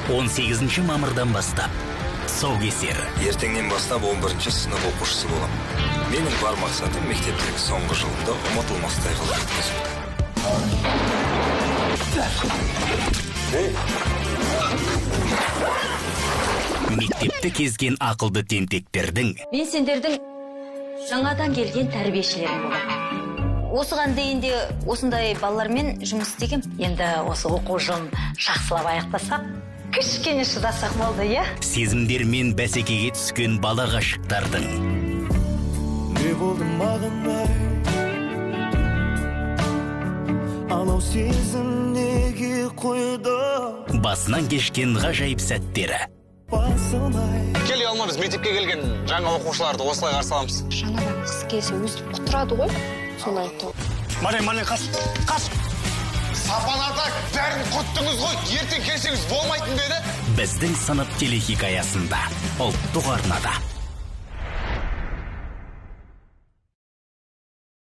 18 мамырдан бастап тұсаукесер. Ертеңнен бастап 11 сынып оқушысы боламын. Менің бар мақсатым мектептегі соңғы жылымды ұмытылмастай қылып өткізу. Мектепті кезген ақылды тентектердің. Мен сендердің жаңадан келген тәрбиешілерің боламын. Осыған дейін де осындай балалармен жұмыс істегем. Енді осы оқу жылын жақсылап аяқтасақ, кішкене шыдасақ болды, иә? Сезімдермен бәсекеге түскен бала ғашықтардың. Не болды маған ай? Анау сезім неге қойды? Басынан кешкен ғажайып сәттері. Кел, ұялма, біз мектепке келген жаңа оқушыларды осылай қарсы аламыз. Жаңадан қыз келсе өстіп құтырады ғой. Соны айтты. Марин, Марин, қаш, қаш! Сапаларда бәрін құрттыңыз ғой, ертең келсеңіз болмайтын деді. Біздің сынып телехикаясында, ұлттық арнада.